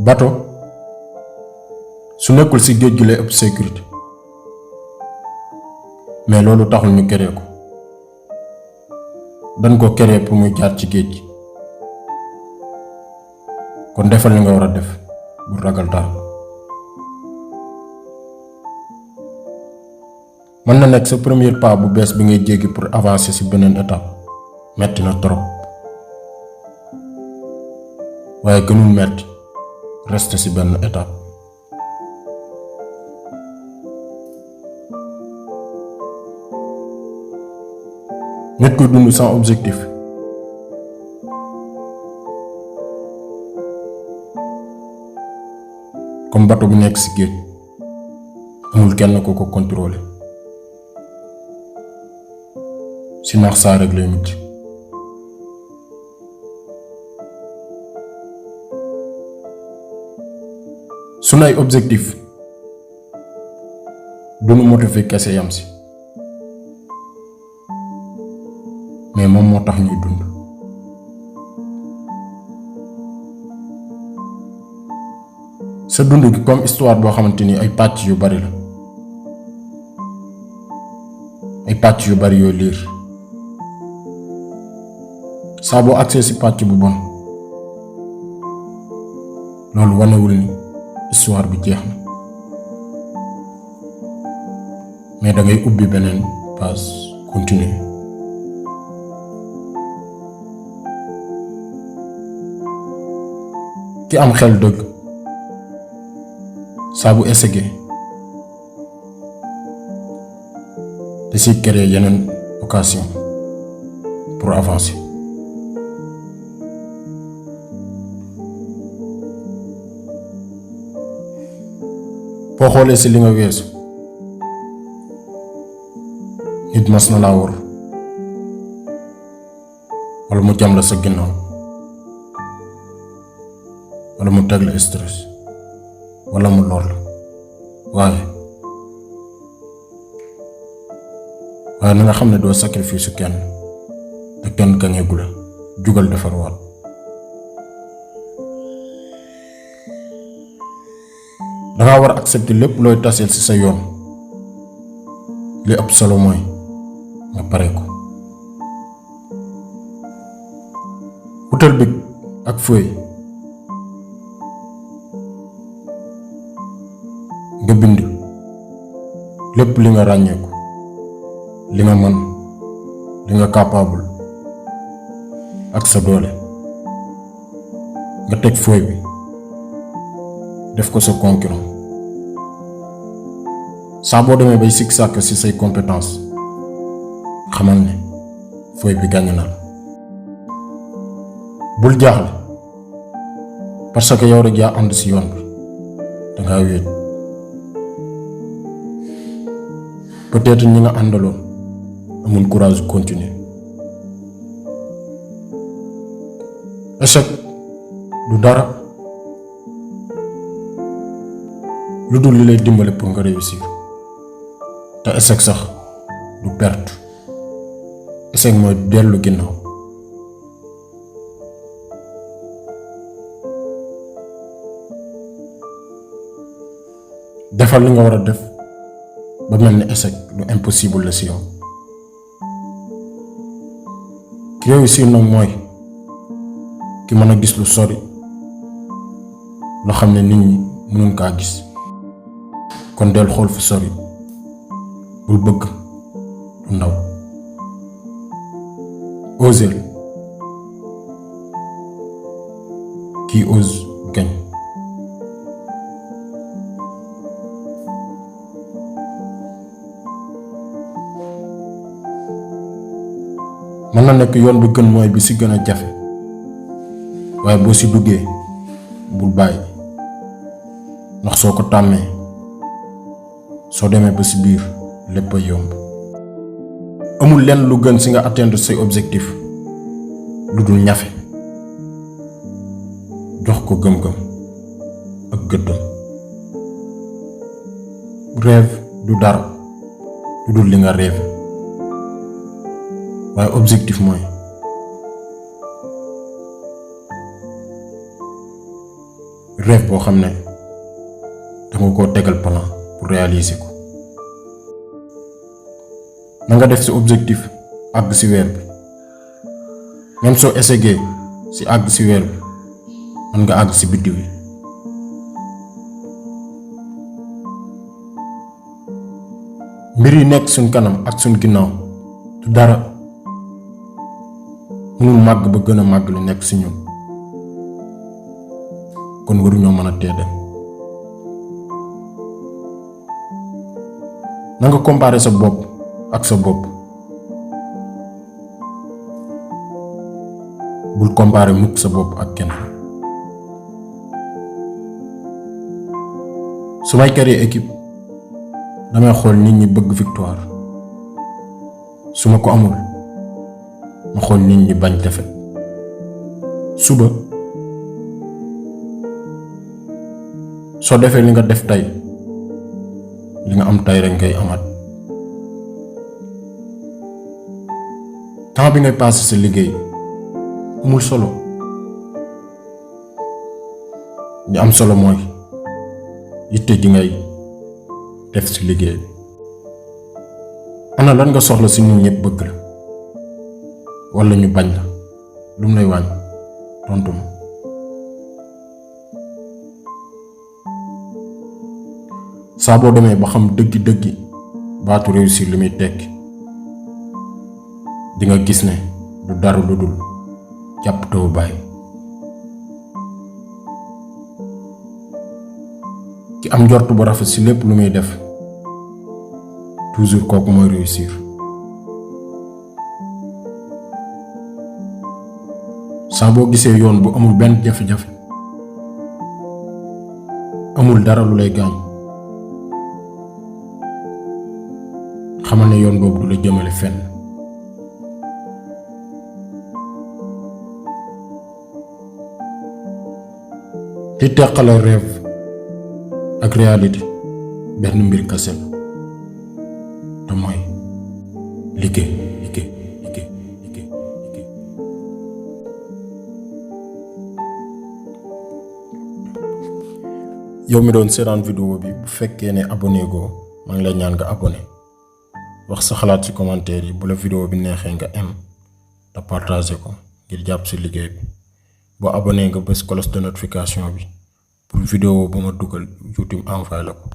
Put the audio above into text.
bateau su nekkul ci géej gi lay ëpp sécurité mais loolu taxul ñu créé ko dañ ko créé pour muy jaar ci géej gi kon defal li nga war a def bu ragal dara. mën na nekk sa premier pas bu bees bi ngay jéggi pour avancer ci beneen étape metti na trop waaye gënul metti rester ci benn étape. nit kuy dund sans objectif comme bateau bu nekk ci géej amul kenn ku ko contrôler ci naax saa rek lay mujj. sunu ay objectif du nu motiver kese yam ci mais moom moo tax ñuy dund. sa dund gi comme histoire boo xamante ni ay pàcc yu bari la ay pàcc yu bari yooyu liir saa boo accès ci pàcc bu bon loolu wanewul ni histoire bi jeex na mais da ngay ubbi beneen page continuer. ki am xel dëgg saa bu essayé da ci créer yeneen occasion pour avancer. boo xoolee ci li nga weesu nit mas na laa wor wala mu jam la sa ginnaaw wala mu teg la stress wala mu lor la waaye na nga xam ne doo sacrifice kenn te kenn gañeegu la jugal defarwaat. danga war a accepter lépp looy taseel ci sa yoon li ëpp solo mooy nga pare ko. wutal big ak feuille nga bind lépp li nga ràññeeku li nga mën li nga capable ak sa doole nga teg feuille bi def ko sa concurrent. saa boo demee bay sikk sàkk ci say compétence xamal ne feuille bi gàññ na la. bul jaaxle parce que yow rek yaa ànd ci yoon bi danga wéet. peut-être ñi nga àndaloon amul courage continuer. échec du dara lu dul li lay dimbale pour nga réussir te échec sax du perte échec mooy dellu ginnaaw. defal li nga war a def ba mel ni échec lu impossible la ci yow. ki réussir nag mooy ki mën a gis lu sori loo xam ne nit ñi mënuñ kaa gis. kon del xool fu sori bul bëgg lu ndaw. oser qui ose gagne. mën na nekk yoon bi gën mooy bi ci gën a jafe waaye boo ci duggee bul bàyyi ndax soo ko tàmmee soo demee ba ci biir lépp a yomb. amul lenn lu gën ci nga atteindre say objectif lu dul ñafe jox ko gëm-gëm ak gëddam. rêve du dara lu dul li nga rêve waaye objectif mooy rêve boo xam ne danga koo tegal plan pour réaliser ko. na nga def ci objectif àgg ci weer bi, même soo essayé ci àgg ci weer bi mën nga àgg ci biddiw yi. mbir yi nekk suñ kanam ak suñ ginnaaw du dara, mënul màgg ba gën a màgg li nekk ci ñun, kon waruñoo mën a tee dem. na nga comparer sa bopp ak sa bopp, bul comparer mukk sa bopp ak kenn. su may créer équipe damay xool nit ñi bëgg victoire, su ma ko amul ma xool nit ñi bañ defet. suba soo defee li nga def tey li nga am tey rek ngay amaat. temps bi ngay passé sa liggéey amul solo, li am solo mooy yitte ji ngay def ci liggéey bi. ana lan nga soxla ci nit ñépp bëgg la walla ñu bañ la, lu mu lay wàññ tontu ma. saa boo demee ba xam dëggi baatu réussir li muy tekki di nga gis ne du dara lu dul jàpp taw bàyyi. ki am njort bu rafet ci lépp lu muy def toujours kooku mooy réussir. saa boo gisee yoon bu amul benn jafe-jafe, amul dara lu lay gaañ, xamal ne yoon boobu du la jëmale fenn. li teqale rêve ak réalité benn mbir kese la, te mooy liggéey. yow mi doon seetaan vidéo bi, bu fekkee ne abonné goo maa ngi lay ñaan nga abonné, wax sa xalaat ci commentaire yi. bu la vidéo bi neexee nga aimé te partagé ko ngir jàpp ci liggéey bi. boo abonné nga bës cloche de notification bi pour vidéo bu ma dugal YouTube envoyé la ko.